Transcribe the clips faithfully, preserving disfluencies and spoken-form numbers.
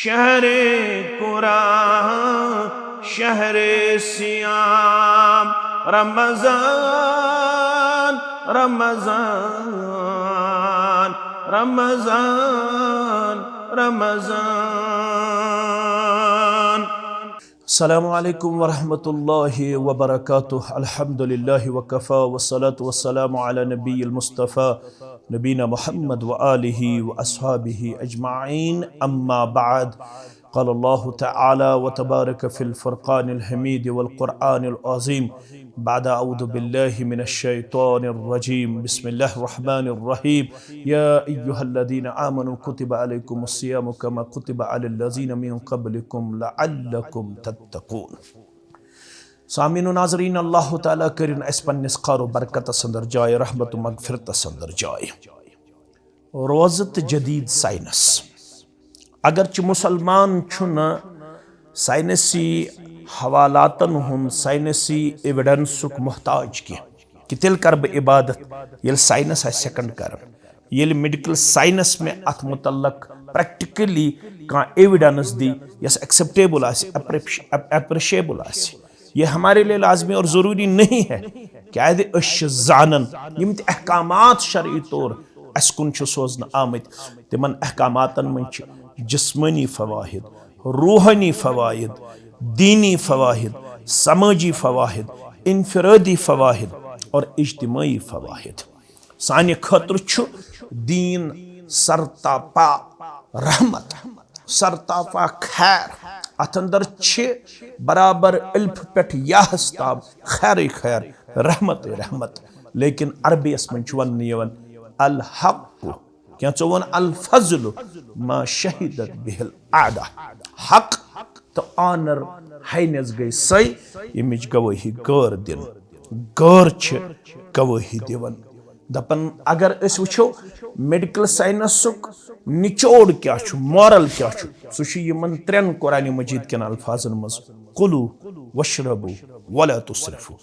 شهر قرآن، شهر صيام، رمضان، رمضان، رمضان، رمضان. السلام عليكم ورحمة الله وبركاته. الحمد لله وكفى، والصلاة والسلام على نبي المصطفى نبينا محمد وآله وأصحابه أجمعين. أما بعد، قال الله تعالى وتبارك في الفرقان الحميد والقرآن العظيم بعد أعوذ بالله من الشيطان الرجيم. بسم الله الرحمن الرحيم. يا أيها الذين آمنوا كتب عليكم الصيام كما كتب على الذين من قبلكم لعلكم تتقون. سامعین و ناظرین، اللہ تعالیٰ کٔرِن اَسہِ پننِس خٲر و برکتس اندر جاے، رحمت و مغفرتس اندر جاے۔ روزٕ تہٕ جدید سائنس۔ اگرچہ مسلمان چھُنہٕ سائنسی حوالاتن ہُنٛد، سائنسی ایویڈنسُک محتاج کینٛہہ، کہ تیٚلہِ کرٕ بہٕ عبادت ییٚلہِ سائنس آسہِ سیکنڈ کران، ییٚلہِ میڈیکل سائنس مےٚ اتھ متعلق پریکٹیکلی کانٛہہ ایویڈنس دی یۄس ایکسپٹیبل آسہِ، اپریشیبل آسہِ۔ یہ ہمارے لیے لازمی اور ضروری نہیں ہے، کیازِ أسۍ چھِ زانان یِم تہِ احکامات شرعی طور اَسہِ کُن چھِ سوزنہٕ آمٕتۍ، تِمن احکاماتن منٛز چھِ جسمٲنی فوائد، روحٲنی فوائد، دینی فوائد، سمٲجی فوائد، انفرادی فوائد اور اجتماعی فوائد۔ سانہِ خٲطرٕ چھُ دین سرتاپا رحمت، سرتاپا خیر۔ اتھ اندر چھِ برابر الف پٮ۪ٹھ یاہس تام خیرٕے خیر، رحمتٕے رحمت۔ لیکن عربی یس منٛز چھُ وننہٕ یِوان الحق، کینٛژو ووٚن الفضل ما شہدت بہ الاعداء۔ حق تہٕ آنر، ہاینس گٔے سۄے ییٚمِچ گوٲہی غٲر دِن، غٲر چھِ گوٲہی دِوان۔ دپان اگر أسۍ وٕچھو میڈیکل سائنسُک نچوڑ کیٛاہ چھُ، مارل کیٛاہ چھُ، سُہ چھُ یِمن ترٛٮ۪ن قرآن مجید کٮ۪ن الفاظن منٛز، کلوا واشربوا ولا تسرفوا۔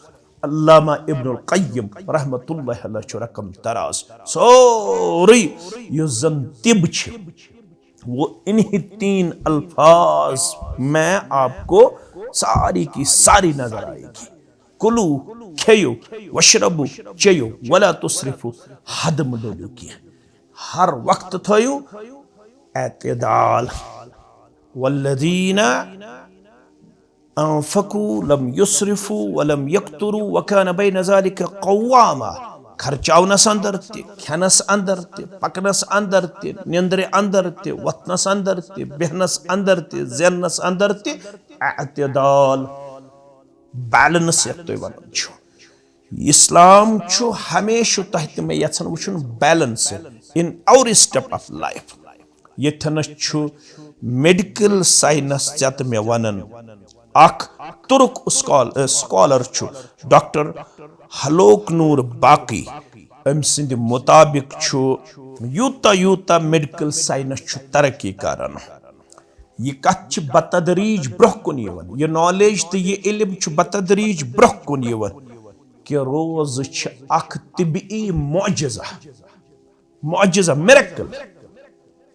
علامہ ابن القیم رحمۃ اللہ علیہ چھُ رقم دراز، سورُے یُس زن طب چھِ، وہ انہی تین الفاظ میں آپ کو ساری کی ساری نظر آئے گی۔ کلوا، کھیٚیِو، واشربوا، چیٚیِو، ولا تسرفوا، حد مہٕ ڈٔلِو کینٛہہ۔ ہر وقت تھٲیِو اعتدال۔ والذین انفقوا لم يسرفوا ولم يقتروا وكان بين ذلك قواما۔ خرچاونس اندر تہِ، کھٮ۪نس اندر تہِ، پکنس اندر تہِ، نیندرِ اندر تہِ، وۄتھنس اندر تہِ، بیہنس اندر تہِ، زیننس اندر تہِ اعتدال، بیلنس یتھ تُہۍ ونان چھِو۔ اسلام چھُ ہمیشہٕ تۄہہِ تہِ مےٚ یژھان وٕچھُن balance in every step of life۔ ییٚتھنس چھُ میڈیکل ساینس ژےٚ تہٕ مےٚ ونان۔ اکھ تُرک اسکال-، ا، سکالر چھُ ڈاکٹر حلوک نور باقی۔ أمۍ سٕنٛدِ مُطابق چھُ یوٗتاہ یوٗتاہ میڈیکل ساینس چھُ ترقی کران، یہِ کتھ چھِ بتدریج برٛونٛہہ کُن یِوان، یہِ نالیج تہٕ یہِ علم چھُ بتدریج برٛونٛہہ کُن یِوان کہِ روزٕ چھِ اکھ طبی معجزہ۔ معجزہ، میریکل،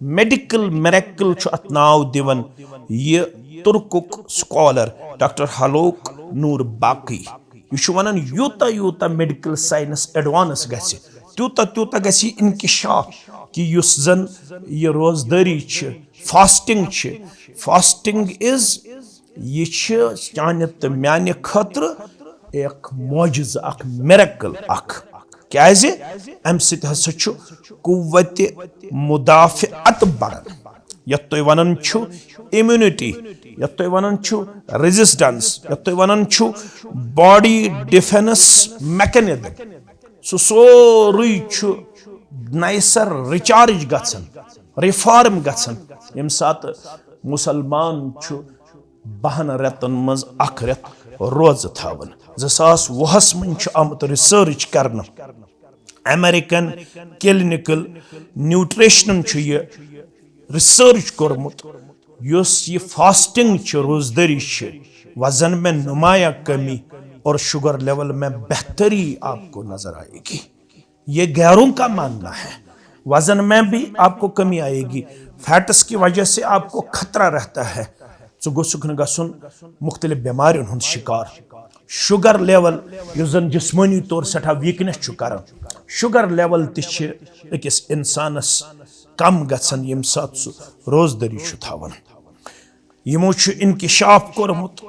میڈیکل میریکل چھُ اتھ ناو دِوان یہِ تُرکُک سکالر ڈاکٹر حلوک نور باقی۔ یہِ چھُ ونان یوٗتاہ یوٗتاہ میڈیکل ساینس ایڈوانس گژھِ، تیوٗتاہ تیوٗتاہ گژھِ یہِ انکشاف کہِ یُس زن یہِ روزدٲری چھِ، فاسٹنگ چھِ، فاسٹنگ از، یہِ چھِ چانہِ تہٕ میانہِ خٲطرٕ اکھ معجزٕ، اکھ میریکل اکھ۔ کیازِ؟ امہِ سۭتۍ ہسا چھُ قوت مدافعت بڑان، یتھ تُہۍ ونان چھِو امیونٹی، یتھ تُہۍ ونان چھِو ریزسٹنس، یتھ تُہۍ ونان چھِو باڈی ڈیفنس میکنزم۔ سُہ سورُے چھُ نَیہِ سر ریچارج گژھان، ریفارم گژھان، ییٚمہِ ساتہٕ مسلمان چھُ بَہَن رٮ۪تَن منٛز اکھ رٮ۪تھ روزٕ تھاوان۔ زٕ ساس وُہَس منٛز چھُ آمُت ریسرچ کرنہٕ، امریکن کلینیکل نیوٹریشنن چھُ یہِ ریسرچ کوٚرمُت، یُس یہِ فاسٹنگ چھِ، روزدٲری چھِ، وزن میں نمایاں کمی اور شوگر لیول میں بہتری آپ کو نظر آئے گی۔ یہ غیروں کا ماننا ہے، وزن میں بھی آپ کو کمی آئے گی، فیٹس کی وجہ سے آپ کو خطرہ رہتا ہے، ژٕ گوٚژھُکھ نہٕ گژھُن مختلف بیماریَن ہُنٛد شکار۔ شوگر لیول، یُس زن جسمٲنی طور سٮ۪ٹھاہ ویکنس چھُ کران، شوگر لیول تہِ چھِ أکِس انسانس کم گژھان، ییٚمہِ ساتہٕ سُہ روزدٲری چھُ تھاوان۔ یِمو چھُ انکشاف کوٚرمُت،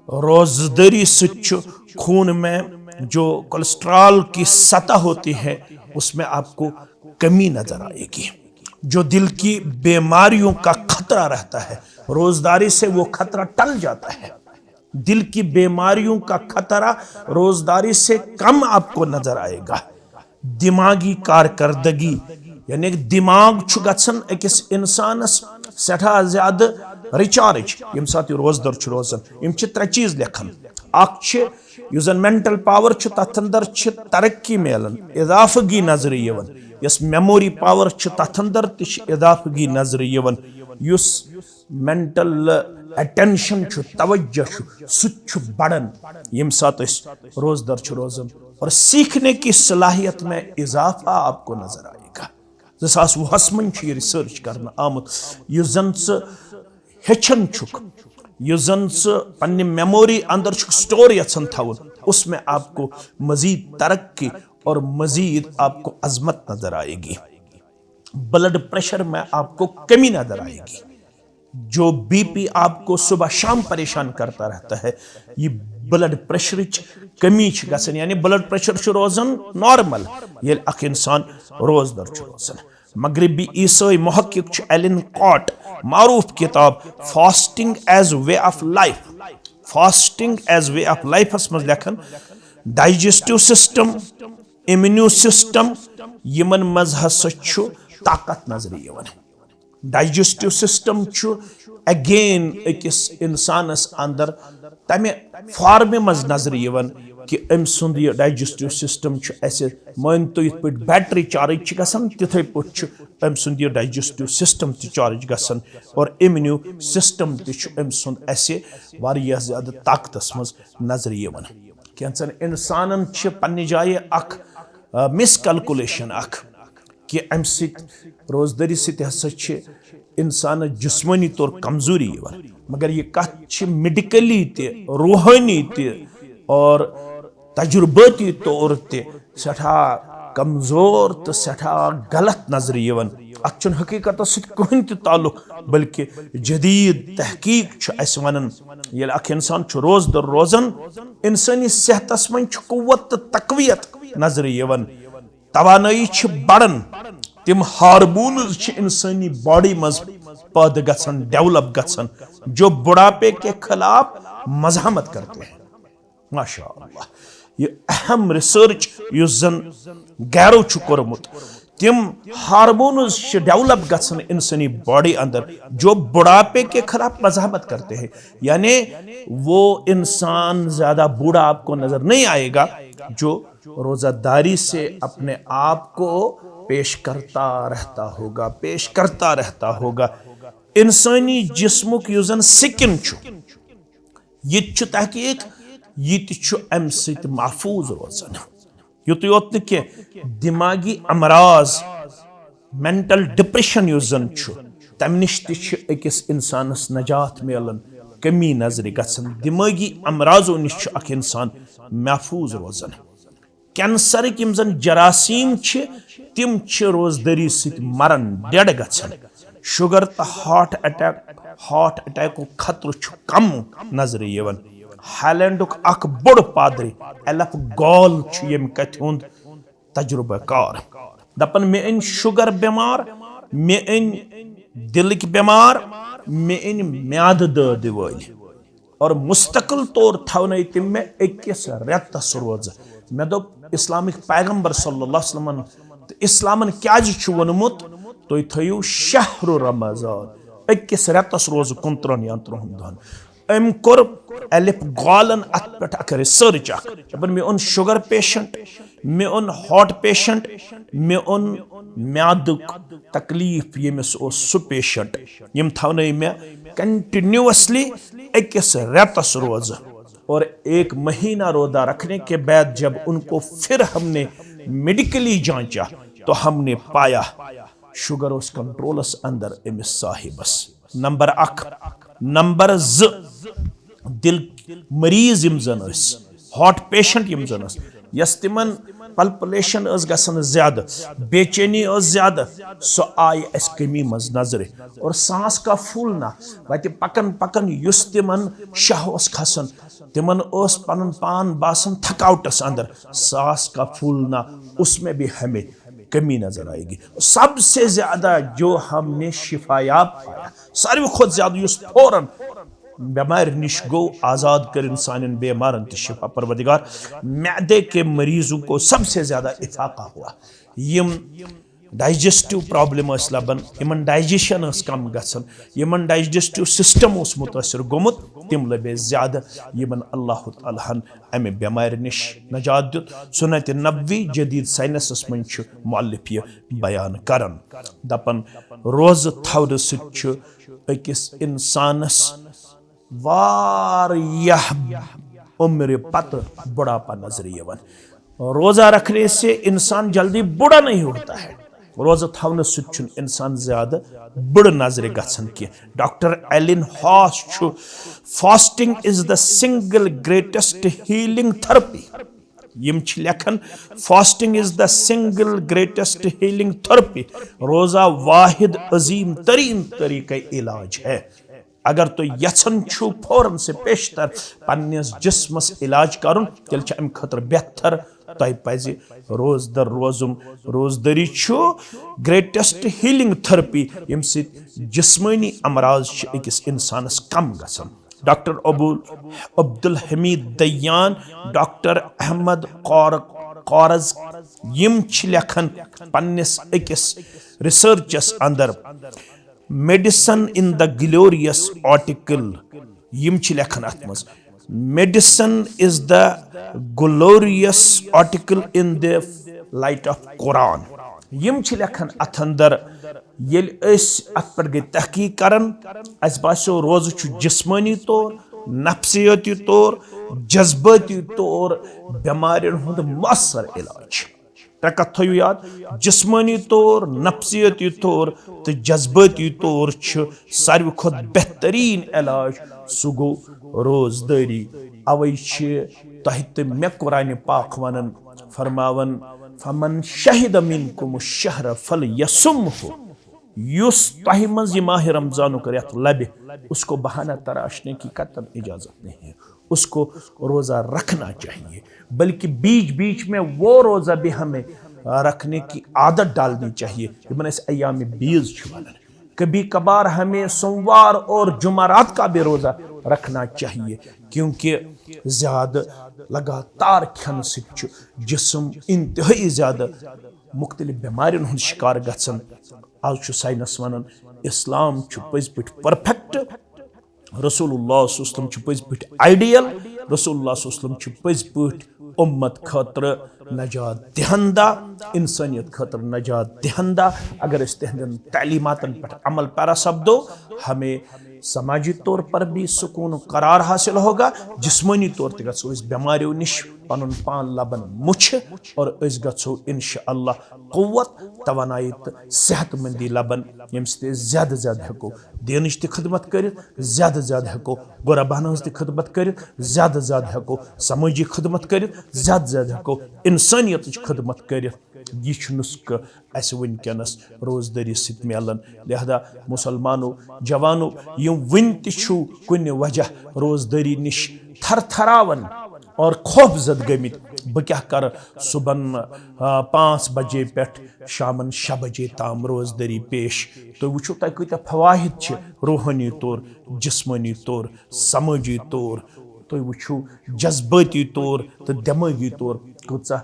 روزدٲری سۭتۍ چھُ خون میں جو کولیسٹرال کی سطح ہوتی ہے، اس میں آپ کو کمی نظر آئے گی۔ جو دل کی بیماریوں کا خطرہ رہتا ہے، روزداری سے وہ خطرہ ٹل جاتا ہے۔ دل کی بیماریوں کا خطرہ روزداری سے کم آپ کو نظر آئے گا۔ دماغی کارکردگی، یعنی دماغ چھُ گژھان أکِس انسانس سٮ۪ٹھاہ زیادٕ ریچارج، ییٚمہِ ساتہٕ یہِ روزدر چھُ روزان۔ یِم چھِ ترٛےٚ چیٖز لیکھان۔ اکھ چھِ یُس زن مینٹل پاور چھُ، تتھ اندر چھِ ترقی میلان، اضافگی نظرِ یِوان۔ یۄس میموری پاور چھِ، تتھ اندر تہِ چھِ اضافگی نظرِ یِوان۔ یُس مینٹل اٹینشن چھُ، توجہ چھُ، سُہ تہِ چھُ بڑان، ییٚمہِ ساتہٕ أسۍ روزدر چھِ روزان۔ اور سیکھنے کی صلاحیت میں اضافہ آپ کو نظر آئے گا۔ زٕ ساس وُہس منٛز چھُ یہِ ریسرچ کرنہٕ آمُت، یُس زن ژٕ ہیٚچھان چھُکھ، یُس زن ژٕ پننہِ میموری اندر چھُکھ سٹور یژھان تھاوُن، اس میں آپ کو مزید ترقی اور مزید آپ کو عظمت نظر آئے گی۔ بلڈ پریشر میں آپ کو کمی نظر آئے گی۔ جو بی پی آپ کو صبح شام پریشان کرتا رہتا ہے، یہ بلڈ پریشرچ کمی چھِ گژھان، یعنی بلڈ پریشر چھُ روزان نارمل ییٚلہِ اکھ انسان روزدر چھُ روزان۔ مغربی عیسائی محقق چھُ ایلن کاٹ، معروف کتاب fasting as way of life, fasting as way of لائفس منٛز لیکھان، ڈائجسٹو سسٹم، امیونو سسٹم، یِمن منٛز ہسا چھُ طاقت نظرِ یِوان۔ ڈائجسٹو سسٹم چھُ اگین أکِس انسانس اندر تمہِ فارمہِ منٛز نظرِ یِوان کہِ أمۍ سُنٛد یہِ ڈائجسٹو سسٹم چھُ اَسہِ، مٲنۍ تو، یِتھ پٲٹھۍ بیٹری چارج چھِ گژھان، تِتھے پٲٹھۍ چھُ أمۍ سُنٛد یہِ ڈائجسٹو سسٹم تہِ چارج گژھان اور امیونو سسٹم تہِ چھُ أمۍ سُنٛد اَسہِ واریاہ زیادٕ طاقتس منٛز نظرِ یِوان۔ کینٛژن انسانن چھِ پننہِ جایہِ اکھ، آ، مس کیلکولیشن اکھ کہِ امہِ سۭتۍ، روزدٲری سۭتۍ ہسا چھِ انسانس جسمٲنی طور کمزوری یِوان، مگر یہِ کتھ چھِ میڈیکلی تہِ، روحٲنی تہِ اور تجربٲتی طور تہِ سٮ۪ٹھاہ کمزور تہٕ سٮ۪ٹھاہ غلط نظرِ یِوان۔ اتھ چھُنہٕ حقیقتس سۭتۍ کٕہٕنۍ تہِ تعلق، بلکہِ جدید تحقیق چھُ اسہِ ونان، ییٚلہِ اکھ انسان چھُ روزدر روزان، انسٲنی صحتس منٛز چھُ قوت تہٕ تقویت نظرِ یِوان، توانٲیی چھِ بڑان، تِم ہارمونز چھِ انسٲنی باڈی منٛز پٲدٕ گژھان، ڈیولپ گژھان، جو بڑھاپے کے خلاف مزاحمت کرتے ہیں۔ ماشاء اللہ، یہِ اہم ریسرچ یُس زن گیرو چھُ کوٚرمُت، تِم ہارمونز چھِ ڈیولپ گژھان انسٲنی باڈی اندر، جو بڑھاپے کے خلاف مزاحمت کرتے ہیں، یعنی وہ انسان زیادہ بوڑھا آپ کو نظر نہیں آئے گا جو روزہ داری سے اپنے آپ کو پیش کرتا رہتا ہوگا، پیش کرتا رہتا ہوگا۔ انسٲنی جسمُک یُس زن سکن چھُ، یہِ تہِ چھُ تحقیق، یہِ تہِ چھُ امہِ سۭتۍ محفوظ روزان۔ یُتُے یوت نہٕ کینٛہہ، دماغی امراض، مینٹل ڈپریشن یُس زن چھُ، تمہِ نِش تہِ چھِ أکِس انسانس نجات میلان، کمی نظرِ گژھان۔ دمٲغی امراضو نِش چھُ اکھ انسان محفوظ روزان۔ کینسرٕکۍ یِم زن جراثیم چھِ، تِم چھِ روزدٲری سۭتۍ مران، ڈیڈ گژھان۔ شوگر تہٕ ہارٹ اٹیک، ہارٹ اٹیکُک خطرٕ چھُ کم نظرِ یِوان۔ ہالینڈُک اکھ بوٚڑ پادری ایلف گال چھُ ییٚمہِ کتھِ ہُنٛد تجربہ کار۔ دپان، مےٚ أنۍ شوگر بٮ۪مار، مےٚ أنۍ دِلٕکۍ بٮ۪مار، مےٚ أنۍ میادٕ دٲدِ وٲلۍ۔ اور مستقل طور تھاونٲے تِم مےٚ أکِس رٮ۪تس روزٕ۔ مےٚ دوٚپ، اسلامٕکۍ پیغمبر صلی اللہ علیہ وسلمن تہٕ اسلامن کیازِ چھُ ووٚنمُت، تُہۍ تھٲیِو شہر رمضان، أکِس رٮ۪تس روزٕ کُنترٕہن یا ترٕہن دۄہن۔ أمۍ کوٚر ایلف گالن اتھ پٮ۪ٹھ اکھ ریسرچ اکھ، دپان، مےٚ اوٚن شوگر پیشنٹ، مےٚ اوٚن ہارٹ پیشنٹ، مےٚ اوٚن میادُک تکلیف ییٚمِس اوس سُہ پیشنٹ، یِم تھاونٲے مےٚ کنٹینیوسلی أکِس رٮ۪تس روزٕ۔ اور ایک مہینہ روزہ رکھنے کے بعد جب ان کو پھر ہم نے میڈیکلی جانچا تو ہم نے پایا شُگر اوس کنٹرولس اندر أمِس صاحبس۔ نمبر اکھ۔ نمبر زٕ، دِل مریض یِم زن ٲسۍ، ہارٹ پیشنٹ یِم زن ٲسۍ، یۄس تِمن پلپلیشن ٲس گژھان زیادٕ، بے چینی ٲس زیادٕ، سۄ آیہِ اَسہِ کٔمی منٛز نظرِ۔ اور سانس کا پھولنا، وتہِ پکان پکان یُس تِمن شاہ اوس کھسان، تِمن اوس پنُن پان باسان تھکاوٹس اندر، سانس کا پھولنا، اس میں بھی ہمیں کمی نظر آئے گی۔ سب سے زیادہ جو ہم نے شفایاب پایا، ساروی کھۄتہٕ زیادٕ یُس فوراً بٮ۪مارِ نِش گوٚو آزاد، کٔرِن سانٮ۪ن بیمارن تہِ شفا پروردگار۔ معدے کے مریضوں کو سب سے زیادہ افاقہ ہوا۔ یِم ڈائجسٹو پرابلم ٲسۍ لبان، یِمن ڈائجیشن ٲس کم گژھان، یِمن ڈائجسٹو سسٹم اوس متٲثر گوٚمُت، تِم لبے زیادٕ، یِمن اللہ تعالیٰ ہن امہِ بٮ۪مارِ نِش نجات دیُت۔ سنت نبوی جدید سائنسس منٛز چھُ مؤلف یہِ بیان کران، دپان، روزٕ تھاونہٕ سۭتۍ چھُ أکِس انسانس واریاہ عمرِ پتہٕ بڑھاپا نظرِ یِوان۔ روزہ رکھنے سے انسان جلدی بوڑھا نہیں ہوتا ہے۔ روزٕ تھاونہٕ سۭتۍ چھُنہٕ انسان زیادٕ بٕڑٕ نظرِ گژھان کینٛہہ۔ ڈاکٹر ایلن ہاس چھُ، "Fasting is the single greatest healing therapy." یِم چھِ لیکھان، "Fasting is the single greatest healing therapy." روزہ واحد عظیم ترین طریقہ علاج ہے۔ اگر تُہۍ یژھان چھِو فوراً سے پیشتر پننِس جسمس علاج کرُن، تیٚلہِ چھُ امہِ خٲطرٕ بہتر تۄہہِ پزِ روزدر روزُن۔ روزدٔری چھُ greatest healing therapy، ییٚمہِ سۭتۍ جسمٲنی امراض چھِ أکِس انسانس کم گژھان۔ ڈاکٹر ابو عبدالحمید دیان، ڈاکٹر احمد قور-، قورز، یِم چھِ لیکھان پننِس أکِس ریسرچس اندر، Medicine in the Glorious Article، یِم چھِ لیکھان اتھ منٛز، "Medicine is the glorious article in the light of Quran." یِم چھِ لیکھان اتھ اندر، ییٚلہِ أسۍ اتھ پٮ۪ٹھ گٔے تحقیق کران، اسہِ باسیو روزٕ چھُ جسمٲنی طور، نفسیٲتی طور، جذبٲتی طور بٮ۪مارٮ۪ن ہُنٛد مؤثر علاج۔ ترٛےٚ کتھ تھٲیِو یاد، جسمٲنی طور، نفسیٲتی طور تہٕ جذبٲتی طور چھُ ساروی کھۄتہٕ بہتریٖن علاج، سُہ گوٚو روزدٲری۔ اوے چھِ تۄہہِ تہٕ مےٚ قرآنِ پاک ونان، فرماوان، "فمن شہد منکم الشہر فلیصمہ"۔ یُس تۄہہِ منٛز یہِ ماہِ رمضانُک رٮ۪تھ لبہِ، اس کو بہانہ تراشنے کی قطعاً اجازت نہیں ہے، اس کو روزہ رکھنا چاہیے، بلکہ بیچ بیچ میں وہ روزہ بھی ہمیں رکھنے کی عادت ڈالنی چاہیے، یِمن أسۍ ایام بیض چھِ ونان۔ کبھی کبھار ہمیں سوموار اور جمعرات کا بھی روزہ رکھنا چاہیے، کیونکہ زیادٕ لگاتار کھٮ۪نہٕ سۭتۍ چھُ جسم انتہٲئی زیادٕ مختلف بٮ۪مارٮ۪ن ہُنٛد شکار گژھان۔ آز چھُ ساینس ونان، اسلام چھُ پٔزۍ پٲٹھۍ پرفیکٹ، رسول اللہ صلی اللہ علیہ وسلم چھُ پٔزۍ پٲٹھۍ آئیڈیل، رسول اللہ صلی اللہ علیہ وسلم چھُ پٔزۍ پٲٹھۍ امت خٲطرٕ نجات دہندہ، انسانیت خٲطرٕ نجات دہندہ۔ اگر أسۍ تہندٮ۪ن تعلیماتن پٮ۪ٹھ عمل پیرا سپدو، ہمیں سماجی طور پر بھی سکون و قرار حاصل ہوگا، جسمٲنی طور تہِ گژھو أسۍ بٮ۪ماریو نِش پنُن پان لبن مُچھِ، اور أسۍ گژھو انشاءاللہ قوت، توانائی تہٕ صحت مندی لبن، ییٚمہِ سۭتۍ أسۍ زیادٕ زیادٕ ہٮ۪کو دینٕچ تہِ خدمت کٔرِتھ، زیادٕ زیادٕ ہٮ۪کو غرباہن ہٕنٛز تہِ خدمت کٔرِتھ، زیادٕ زیادٕ ہٮ۪کو سمٲجی خدمت کٔرِتھ، زیادٕ زیادٕ ہٮ۪کو انسانیتٕچ خدمت کٔرِتھ۔ یہِ چھُ نُسخہٕ اَسہِ وٕنکیٚنَس روزدٲری سۭتۍ میلان۔ لہذا مسلمانو، جوانو، یِم وٕنہِ تہِ چھِو کُنہِ وجہ روزدٲری نِش تھرتھراوان اور خوف زد گٔمٕتۍ، بہٕ کیٛاہ کَرٕ صُبحن، آ، پانٛژھ بجے پٮ۪ٹھ شامن شےٚ بجے تام روزدٲری پیش؟ تُہۍ وٕچھِو، تۄہہِ کۭتیٛاہ فوائد چھِ روحٲنی طور، جسمٲنی طور، سمٲجی طور، تُہۍ وٕچھِو جذبٲتی طور تہٕ دٮ۪مٲغی طور کۭژاہ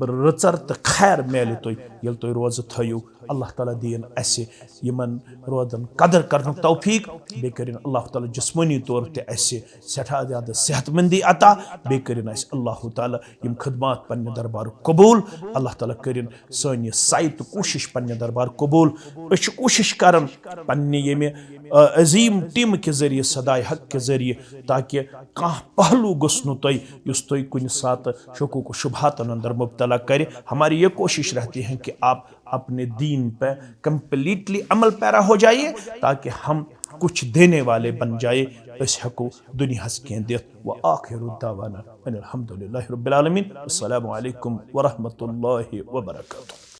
رٕژر تہٕ خیر میلہِ تۄہہِ، ییٚلہِ تُہۍ روزٕ تھٲیِو۔ اللہ تعالیٰ دِیِن اَسہِ یِمن روزن قدر کرنُک توفیق، بیٚیہِ کٔرِن اللہ تعالیٰ جسمٲنی طور تہِ اَسہِ سٮ۪ٹھاہ زیادٕ صحت مندی عطا، بیٚیہِ کٔرِن اَسہِ اللہ تعالیٰ یِم خدمات پننہِ دربارُک قبول۔ اللہ تعالیٰ کٔرِن سٲنۍ یہِ سعی تہٕ کوٗشِش پننہِ دربار قبول۔ أسۍ چھِ کوٗشِش کران پننہِ ییٚمہِ، آ، عظیٖم ٹیٖمہٕ کہِ ذٔریعہٕ، صداے حق کہِ ذٔریعہٕ، تاکہِ کانٛہہ پہلو گوٚژھ نہٕ تۄہہِ، یُس تۄہہِ کُنہِ ساتہٕ شکوک و شبہاتن اندر مبتلا کرِ۔ ہماری یہ کوشش رہتی ہے کہ آپ اپنے دین پہ کمپلیٹلی عمل پیرا ہو جائیے، تاکہ ہم کچھ دینے والے بن جائے، أسۍ ہٮ۪کو دُنیاہس کینٛہہ دِتھ۔ وآخر دعوانا ان الحمد للہ رب العالمین۔ السلام علیکم ورحمۃ اللہ وبرکاتہ۔